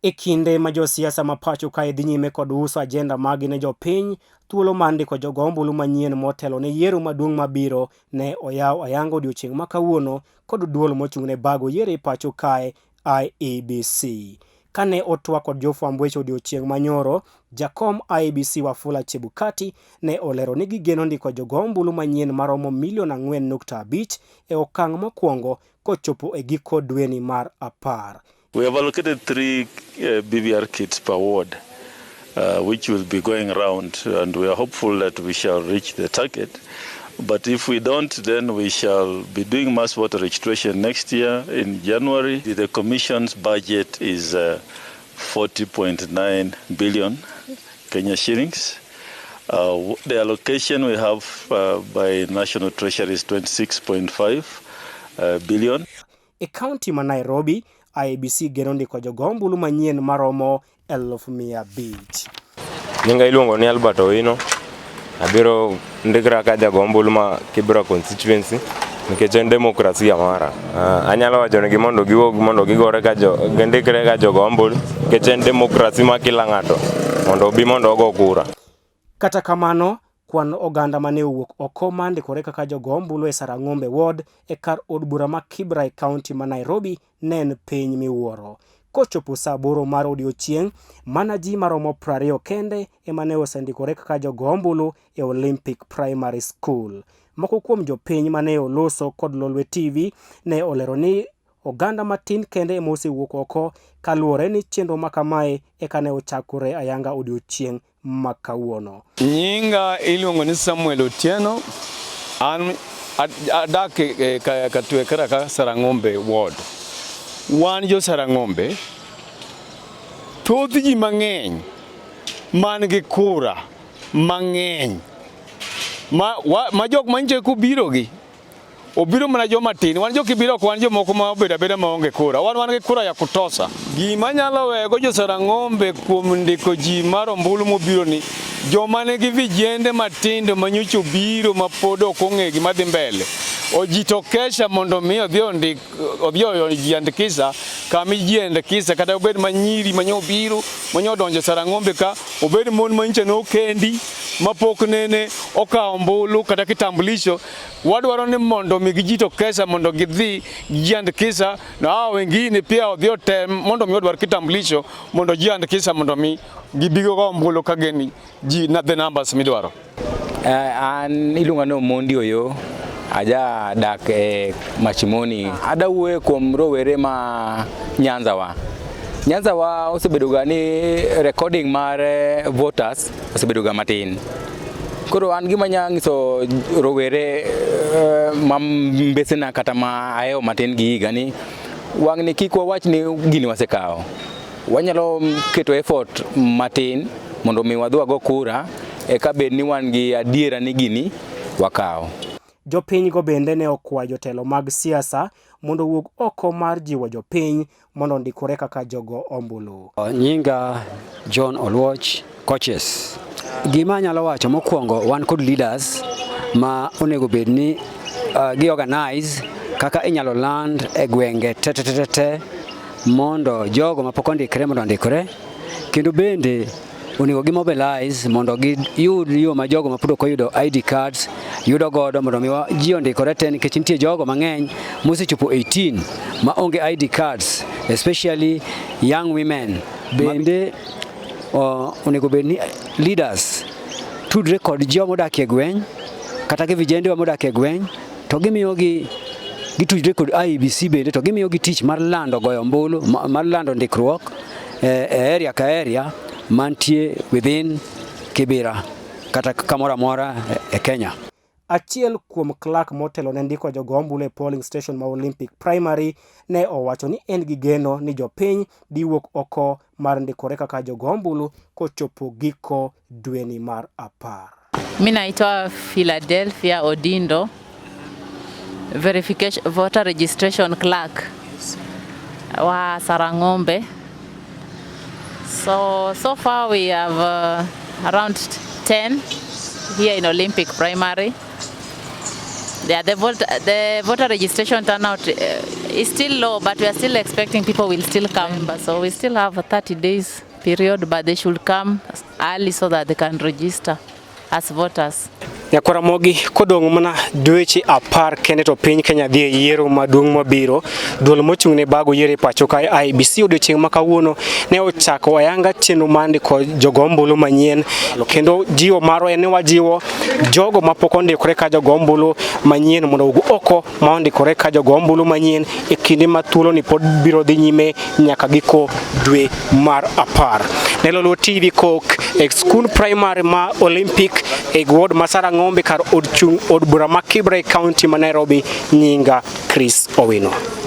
E kinde ma josiasa ma pacho kae dhi nyime kod uso ajenda maggi ne jopiny, thuolo mar ndiko jogo ombulu manyien motelo ne yiero maduong' mabiro ne oyaw ayanga odiochieng' ma kawuono kod duol mochung' ne bago yiero e pacho kae IEBC. Kane otwak kod jofwamb weche odiochieng' manyoro, jakom IEBC Wafula Chebukati ne olero ni gigeno ndiko jogo ombulu manyien maromo milion 4.5 e okang' mokwongo kochopo e giko dweni mar 10. We have allocated three BVR kits per ward, which will be going round, and we are hopeful that we shall reach the target. But if we don't, then we shall be doing mass voter registration next year in January. The Commission's budget is 40.9 billion Kenya shillings. The allocation we have by National Treasury is 26.5 billion. E kaunti ma Nairobi, IEBC geno ndiko jogo ombulu manyien maromo 500,000. Nyinga iluongo ni Albert Owino. Abiro ndikra ka jago ombulu ma Kibra constituency nikech en demokrasia mara. Anyalo wacho negi mondo giwuog mondo gigore ka jo gindikre ka jogo ombulu nikech en demokrasi ma kila ng'ato mondo obi mondo ogo kura. Kata kamano, kwan oganda mane owuok oko mar ndikore kaka jogo ombulu e Sarang'ombe Ward e kar od bura ma Kibra e kaunti ma Nairobi ne en piny miwuoro. Kochopo saa 8 mar odiochieng', mana ji maromo 20 kende ema ne osendikore kaka jogo ombulu e Olympic Primary School. Moko kuom jopiny mane oloso kod Lolwe TV ne olero ni oganda matin kende ema osewuok oko kaluwore ni chenro ma kamae eka ne ochakore ayanga odiochieng' ma kawuono. Nyinga iluongo ni Samuel Otieno. An adak e Katwekera ka Sarang'ombe ward. Wan jo Sarang'ombe, thoth ji mang'eny man gi kura mang'eny ma jok manyiche kubiro gi obiro mana joma tin. Wan jo Kibira ok wan jomoko ma obedo abeda maonge kura. Wan gi kura ya kutosha. Gima nyalo wego jo Sarang'ombe kuom ndiko ji mar ombulu mobiro ni joma nigi vijende matindo manyocha obiro ma pod ok ong'e gima dhi mbele ojitokesha mondo mi odhi ondik odhi ojiandikisha kama ijiandikisha, kata obed manyiri manyo obiro manyo odonjo Sarang'ombe ka, obed mon manyicha nokendi mapok nene okawo ombulu kata kitambulisho. Wadwaro ni mondo mi gijitokesha mondo gidhi gijiandikisha, na hao wengine pia odhi otem mondo mi odwar kitambulisho mondo jiandikisha mondo mi gibigo go ombulu ka gin ji na the numbers midwaro. An iluonga ni Omondi Oyo, aja dak e Machimoni. Ada wuoyo kuom rowere ma Nyanza wa. Nyanza wa osebedo ga ni recording mar voters osebedo ga matin. Koro an gima anya nyiso rowere ma mbesena kata ma ahewo matin gi higa ni wang'ni kik wawach ni gini wasekawo. Wanyalo keto effort matin mondo mi wadhi wago kura eka bed ni wan gi adiera ni gini wakawo. Jopiny go bende ne okwayo jotelo mag siasa mondo owuog oko mar jiwo jopiny mondo ondikore kaka jogo ombulu. Nyinga John Oluoch Coaches. Gima anyalo wacho mokwongo, wan kod leaders ma onego bed ni gi organize kaka inyalo land e gwenge te te te te mondo jogo mapok ondikre mondo ondikre, kendo bende onego gi mobilize mondo giyud yo ma jogo mapod ok oyudo ID cards yudo godo mondo mi ji ondikore te, nikech nitie jogo mang'eny mosechopo 18 ma onge ID cards, especially young women. Bende onego bed ni leaders tudre kod joma odak e gweng' kata gi vijendewa modak e gweng' to gimiyogi gitudre kod IEBC bende to gimiyogi tich mar lando goyo ombulu, mar lando ndikruok e area ka area mantie within Kibera kata kamoro amora e Kenya. Achiel kuom clerk motelo ne ndiko jogo ombulu e polling station ma Olympic Primary ne owacho ni en gi geno ni jopiny dhi wuok oko mar ndikore kaka jogo ombulu kochopo giko dweni mar 10. Mi naitwa Philadelphia Odindo, verification voter registration clerk wa Sarang'ombe. So far we have around 10 here in Olympic Primary. Yeah, the voter registration turnout is still low, but we are still expecting people will still come. But so we still have a 30 days period, but they should come early so that they can register as voters. Nyakwaramogi kodong' mana dweche 10 kende to piny Kenya dhi e yiero maduong' mabiro. Duol mochung' ne bago yiero e pacho kae IEBC odiochieng' ma kawuono ne ochako ayanga chenro mar ndiko jogo ombulu manyien kendo jiwo marwa en ni wajiwo jogo mapok ondikore ka jogo ombulu manyien mondo owuog oko ma ondikore ka jogo ombulu manyien e kinde ma thuolo ni pod biro dhi nyime nyaka giko dwe mar 10. Ne Lolwo TV kok e skund primary ma Olympic e ward ma Sarang'ombe kar od chung' od bura ma Kibra e kaunti ma Nairobi. Nyinga Chris Owino.